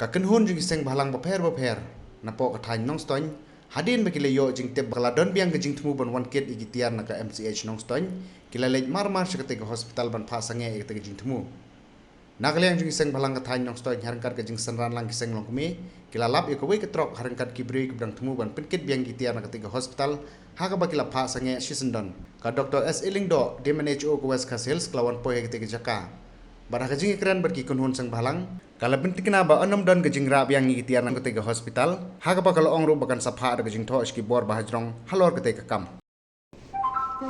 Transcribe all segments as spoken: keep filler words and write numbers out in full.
Ka kynhun jong ki seng bhalang bapher bapher napoh ka thaiñ Nongstoiñ, hadien ba ki la ïoh jingtip ba ka la don biang ka jingthmu ban wan kit ïa ki tiar na ka M C H Nongstoiñ, ki la leit mar mar sha katei ka hospital ban phah sangeh ïa katei ka jingthmu. Na ka liang jong ki seng bhalang ka thaiñ Nongstoiñ, ha ryngkat ka jingsynran lang ki seng longkmie, ki la lap ïa kawei ka trok ha ryngkat ki briew kiba dang thmu ban pynkit biang ki tiar na katei ka hospital, ha kaba ki la phah sangeh shisyndon. Ka Doctor S A Lyngdoh, D M H O ka West Khasi Hills, ka la wan poi ha katei ka jaka. Bad ha ka jingïakren bad ki kynhun seng bhalang, ka la pyntikna ba yn ym don ka jingrah biang ïa ki tiar na katei ka hospital, ha kaba ka la ong ruh ba kan sa phah da ka jingthoh sha ki bor ba hajrong halor katei ka kam.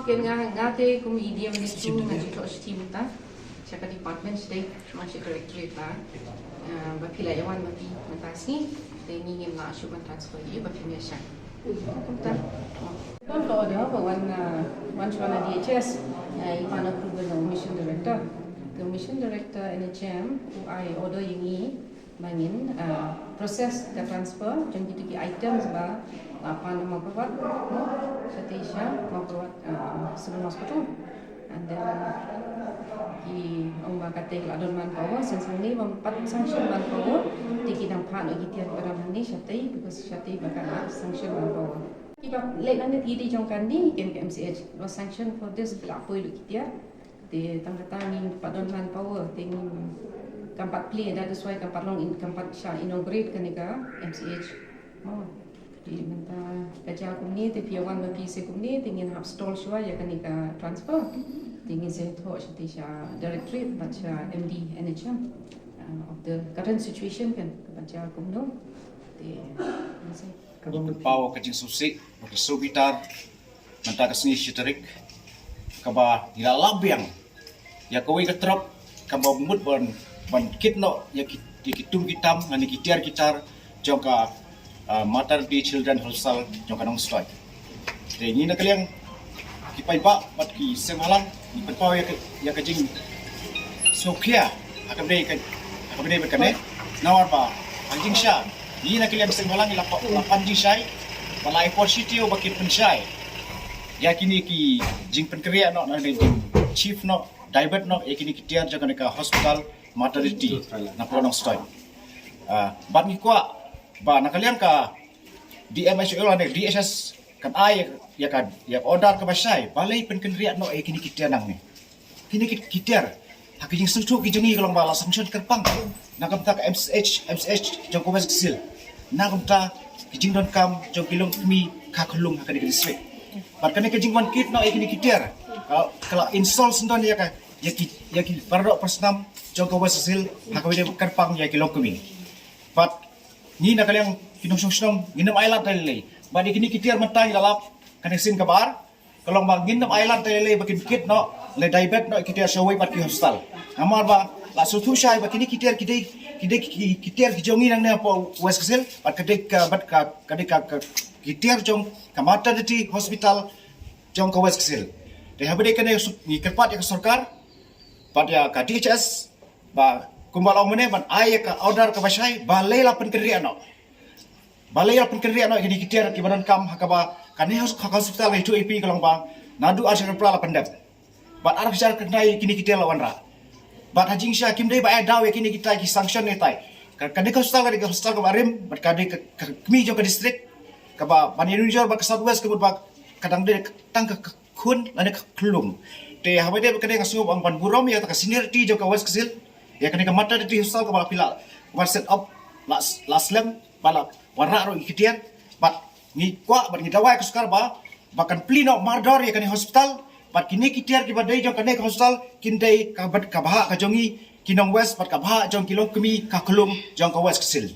Te nga, nga te kum i D M H O nga ju thoh shithi mynta sha ka department sha dei, ma sha directorate la, ah, ba phi la ïa wan ma phi mynta sngi, te ngi ngim lah shuh ban transfer ïa ba phi mih sha. Kumta. Don ka order ba wan, ah, wan shuwa na D H S, ah, i pan approval na u mission director. Te u mission director N H M u ai order ïa ngi ba ngin, ah, process ka transfer jong kito ki items ba la pan na Mawkyrwat, no, shatei sha Mawkyrwat, ah, Civil Hospital. And then ki ong ba katei la don manpower, since hangne bym pat sanction manpower, te ki dang phah noh ki tiar kiba don hangne shatei, because shatei ba ka la sanction manpower. Kiba leit nangne ki dei jong kane, ken ka M C H, ba sanction for this, ba la poi lut ki tiar. Te tang kata ngim pat don manpower, te ngim, kam pat plie, that is why kam pat long in, kam pat shah inaugurate kane ka M C H. Oh, te mynta ka jia kumne, te phi wan ma phi seh kumne, te ngin hap stall shuwa ïa kane ka transfer. Te ngin sa thoh shatei sha directorate bad sha M D N H M, uh, of the current situation kan, kaba jia kumno. Te ngin sa Ka ban pynpaw ka jingsngewsih bad ka sngewbitar mynta ka sngi shi tarik, kaba ngi la lap biang ïa kawei ka trok kaba mut ban, ban kit noh ïa ki, ïa ki tum ki tam lane ki tiar ki tar jong ka, ah, Maternity Children Hospital jong ka Nongstoiñ. Te ngi na ka liang ki paidbah bad ki seng bhalang ngi pynpaw ïa ka, ïa ka jingsngewkhia ha kaba dei ka, ha kaba dei bad kane, namar ba ha ka jingshisha ngi na ka liang seng bhalang ngi la pan, la pan jingshai, ba la ai por shi taïew ba kin pynshai ïa kine ki jingpynkynriah noh, ne jing shift noh, divert noh ïa kine ki tiar jong kane ka hospital maternity napoh Nongstoiñ. Ah, bad ngi kwah ba na ka liang ka D M H O lane D H S kan ai ïa ka, ïa ka order kaba shai, balei pynkynriah noh ïa kine ki tiar nangne. Kine ki, ki tiar, ha ka jingsngewthuh ki jong ngi ka long ba la sanction kyrpang na ka bynta ka M C H, M C H jong ka West Khasi Hills, na ka bynta ki jingdonkam jong ki longkmie ka khyllung ha kane ka district. Bad kane ka jingwan kit noh ïa kine ki tiar ka, ka la insult syndon ïa ka, ïa ki, ïa ki baroh parsnam jong ka West Khasi Hills ha kaba ïadei bad kyrpang ïa ki longkmie. Bad ngi na ka liang ki nongshong shnong ngin ym ailad da lei lei. Bad ïa kine ki tiar mynta ngi la lap kane ka sien kaba ar, ka long ba ngin ym ailad da lei lei ba kin kit noh, lane divert noh ki tiar shawei pat ki hospital. Namar ba la sngewthuh shai ba kine ki tiar ki dei, ki dei ki, ki tiar ki jong ngi nangne hapoh West Khasi Hills, bad ka dei ka, bad ka, ka dei ka, ka, ki tiar jong ka maternity hospital jong ka West Khasi Hills. Te haba dei kane ngi kyrpad ïa ka sorkar bad ïa ka D H S ba kumba la ong mynne ban ai ïa ka order kaba shai, balei la pynkynriah noh. Balei la pynkynriah noh ïa kine ki tiar kiba donkam ha kaba kane hos-, ha ka hospital ka ïathuh ïa phi ka long ba naduh arhajar khatphra la pyndep. Bad arhajar khyndai kine ki tiar la wanrah. Bad ha jingshisha kim dei ba ai daw ïa kine kita ki sanction ne tai. Ka, kane ka hospital ka dei ka hospital kaba rim, bad ka dei ka, ka kmie jong ka district, kaba ban ïanujor bad ka South West ka mut ba ka dang dei tang ka, ka khun lane ka khyllung. Te haba dei bad kane nga sngew ba ban burom ïa kata ka seniority jong ka West Khasi Hills ïa kane ka maternity hospital kaba la phi la wan set up la, la slem, ba la wanrah ruh ïa ki tiar. Bad ngi kwah bad ngi dawa ïa ka sorkar ba, ba kan plie noh mardor ïa kane hospital. Bad kine ki tiar kiba dei jong kane ka hospital kin dei ka bad ka bhah ka jong ngi ki nong West bad ka bhah jong ki longkmie ka khyllung jong ka West Khasi Hills.